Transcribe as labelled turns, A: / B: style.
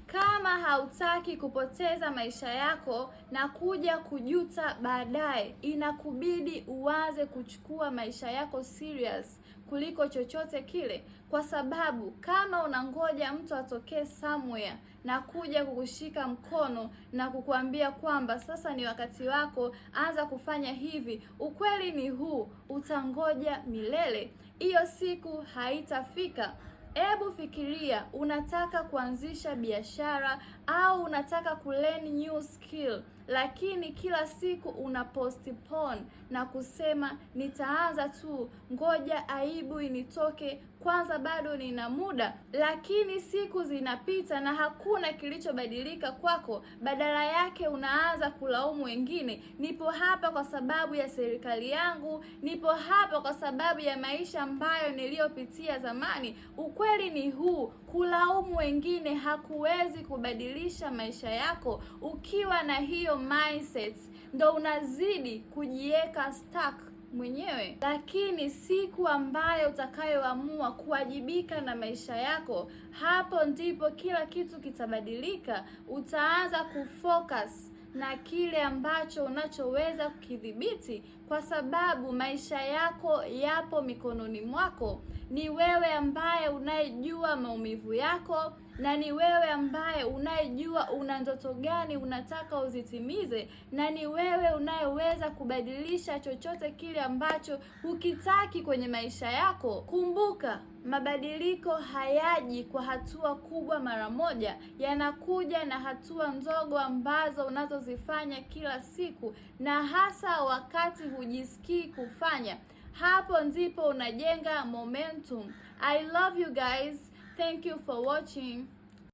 A: Kama hautaki kupoteza maisha yako na kuja kujuta baadaye, inakubidi uanze kuchukua maisha yako serious kuliko chochote kile, kwa sababu kama unangoja mtu atokee somewhere na kuja kukushika mkono na kukuambia kwamba sasa ni wakati wako, anza kufanya hivi, ukweli ni huu, utangoja milele, hiyo siku haitafika. Ebu fikiria, unataka kuanzisha biashara au unataka kulearn new skill, lakini kila siku una postpone na kusema nitaanza tu, ngoja aibu initoke kwanza, bado nina muda. Lakini siku zinapita na hakuna kilichobadilika kwako. Badala yake unaanza kulaumu wengine. Nipo hapa kwa sababu ya serikali yangu, nipo hapa kwa sababu ya maisha ambayo niliyopitia zamani. Ukweli ni huu, kulaumu wengine hakuwezi kubadilisha maisha yako. Ukiwa na hiyo mindset, ndo unazidi kujiweka stuck mwenyewe. Lakini siku ambayo utakayoamua kuwajibika na maisha yako, hapo ndipo kila kitu kitabadilika. Utaanza kufocus na kile ambacho unachoweza kukidhibiti, kwa sababu maisha yako yapo mikononi mwako. Ni wewe ambaye unayejua maumivu yako na ni wewe ambaye unayejua una ndoto gani unataka uzitimize, na ni wewe unayeweza kubadilisha chochote kile ambacho hukitaki kwenye maisha yako. Kumbuka, mabadiliko hayaji kwa hatua kubwa mara moja, yanakuja na hatua ndogo ambazo unazozifanya kila siku, na hasa wakati hujisikii kufanya. Hapo ndipo unajenga momentum. I love you guys. Thank you for watching.